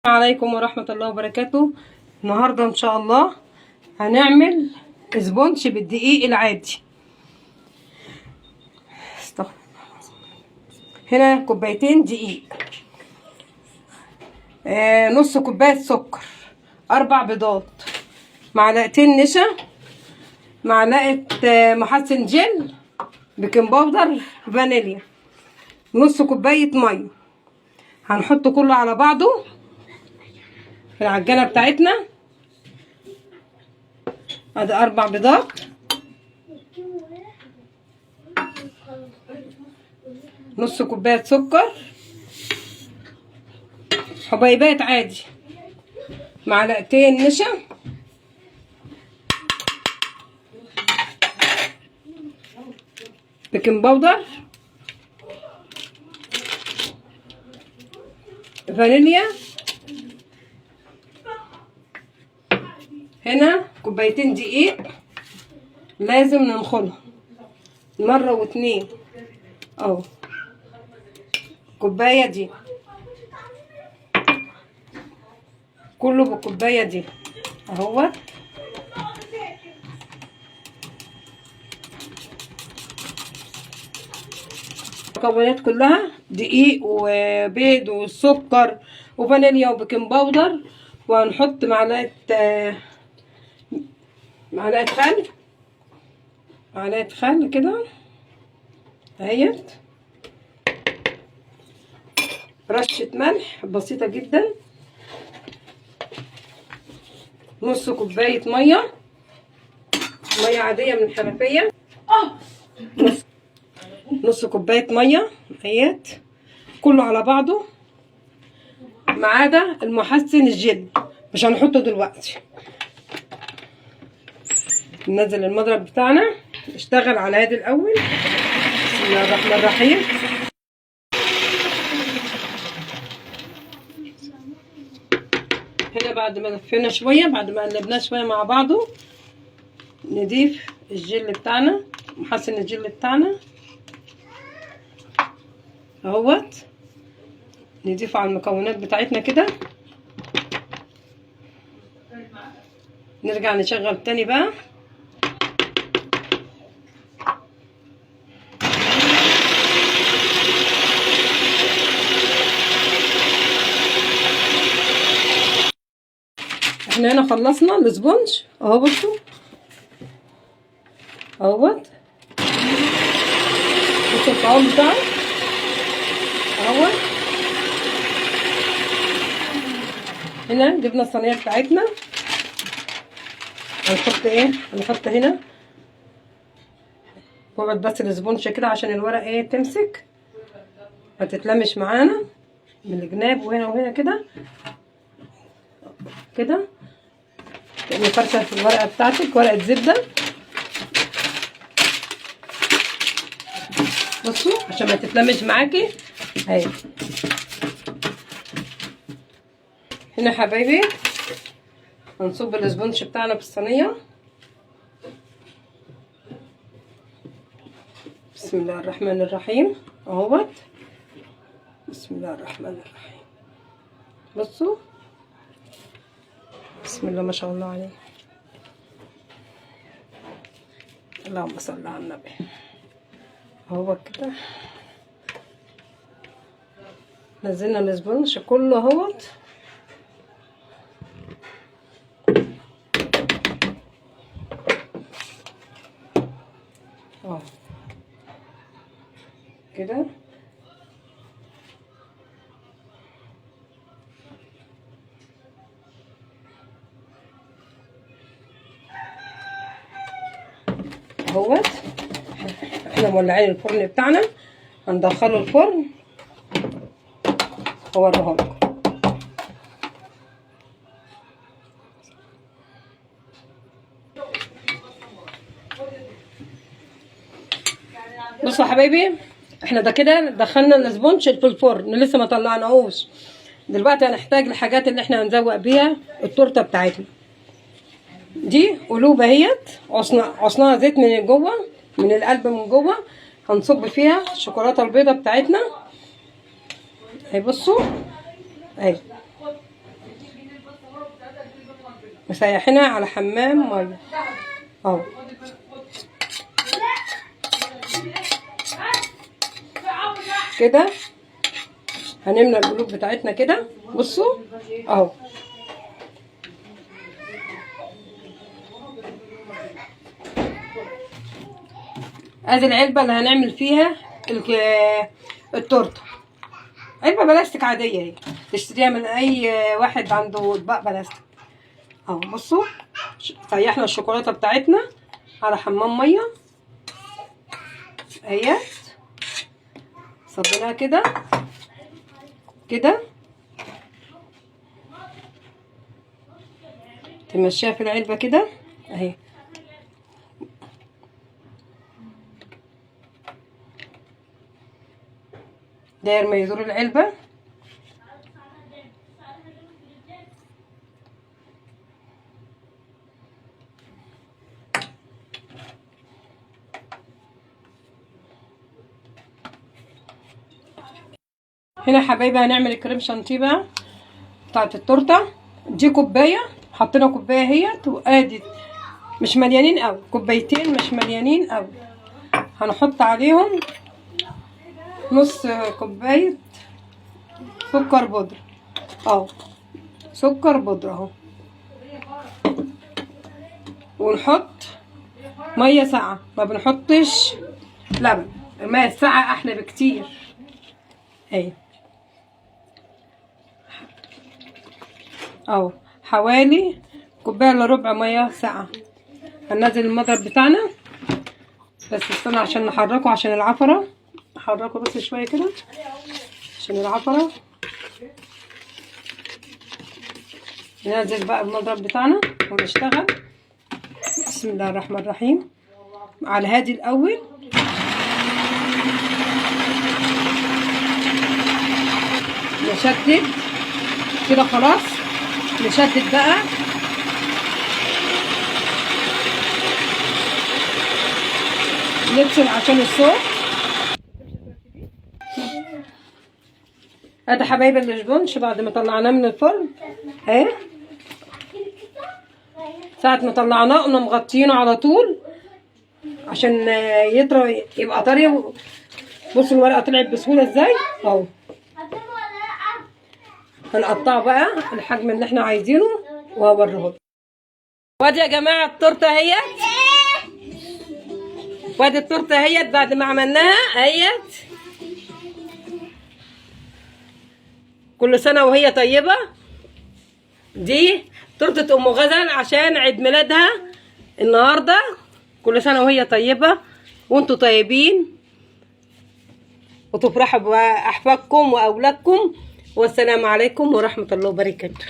عليكم ورحمة الله وبركاته. النهاردة ان شاء الله هنعمل اسبونج بالدقيق العادي. استغفر الله. هنا كوبايتين دقيق، نص كوباية سكر، 4 بيضات، معلقتين نشا، معلقة محسن جل، baking powder، فانيليا، نص كوباية مية. هنحط كله على بعضه في العجانة بتاعتنا. ادي 4 بيضات، نص كوباية سكر، حبيبات عادي، معلقتين نشا، baking powder، فانيليا. هنا كوبايتين دقيق لازم ننخلهم مرة واتنين اهو. كوباية دي كله بالكوباية دي اهوت. المكونات كلها دقيق وبيض وسكر وفانيليا و baking powder، وهنحط معلقة خل، معلقة خل كده اهيت، رشة ملح بسيطة جدا، نص كوباية مية، مية عادية من الحنفية، نص كوباية مية اهيت، كله على بعضه ما عدا المحسن الجل مش هنحطه دلوقتي. ننزل المضرب بتاعنا، نشتغل على هذا الاول. بسم الله الرحمن الرحيم. هنا بعد ما لفينا شوية، بعد ما قلبناه شوية مع بعضه، نضيف الجل بتاعنا، محسن الجل بتاعنا اهوت، نضيفه على المكونات بتاعتنا كده. نرجع نشغل تاني بقى. احنا هنا خلصنا ال sponge اهو، بصوا اهوت، بصوا القوام بتاعه اهوت. هنا جبنا الصينية بتاعتنا، هنحط ايه؟ هنحط هنا نقعد بس ال sponge كده عشان الورق ايه تمسك، ما تتلمش معانا من الجناب، وهنا وهنا كده كده. تقومي فرشه في الورقة بتاعتك ورقة زبدة، بصوا عشان ما تتلمش معاكي اهي. هنا حبايبي هنصب ال sponge بتاعنا في الصينية. بسم الله الرحمن الرحيم اهوت. بسم الله الرحمن الرحيم. بصوا بسم الله ما شاء الله عليه، اللهم صل على النبي. اهو كده نزلنا ال sponge كله اهوت. اهو كده. اهوت احنا مولعين الفرن بتاعنا، هندخله الفرن اوريه لكم. بصوا يا حبايبي، احنا ده كده دخلنا ال sponge في الفرن، لسه ما طلعناهوش. دلوقتي هنحتاج الحاجات اللي احنا هنزوق بيها التورتة بتاعتنا دي. قلوب اهيت، عصناها زيت من جوه، من القلب من جوه. هنصب فيها الشوكولاتة البيضة بتاعتنا اهي. بصوا اهي، مسيحينها على حمام مية اهو. كده هنملى القلوب بتاعتنا كده. بصوا اهو. ادي العلبة اللي هنعمل فيها التورتة. علبة بلاستيك عادية اهي، تشتريها من اي واحد عنده اطباق بلاستيك اهو. بصوا سيحنا الشوكولاتة بتاعتنا على حمام مية اهيت، صبيناها كده كده، تمشيها في العلبة كده اهي. داير ما يدور العلبة. هنا حبايبي هنعمل الكريم شانتيه بقى بتاعت التورتة. دي كوباية، حطينا كوباية اهيت، وادي مش مليانين قوي، كوبايتين مش مليانين قوي. هنحط عليهم نص كوباية سكر بودره اهو، سكر بودره اهو، ونحط مية ساقعه، ما بنحطش لبن، المية الساقعه احلى بكتير اهي اهو. حوالي كوباية الا ربع مية ساقعه. هننزل المضرب بتاعنا، بس استنى عشان نحركه، عشان العفره، نحركه بس شوية كده عشان العفره. ننزل بقى المضرب بتاعنا ونشتغل. بسم الله الرحمن الرحيم. على الهادي الاول. نشدد كده خلاص، نشدد بقى. نفصل عشان الصوت. ادي حبايب الاسبونج بعد ما طلعناه من الفرن اهي. ساعة ما طلعناه قمنا مغطينه على طول عشان يطرى، يبقى طري. بصوا الورقة طلعت بسهولة ازاي اهو. هنقطعه بقى الحجم اللي احنا عايزينه وهوريه. وادي يا جماعة التورتة اهيت، وادي التورتة اهيت بعد ما عملناها اهيت. كل سنة وهي طيبة. دي تورته ام غزل عشان عيد ميلادها النهارده. كل سنة وهي طيبة وانتوا طيبين، وتفرحوا باحفادكم واولادكم. والسلام عليكم ورحمة الله وبركاته.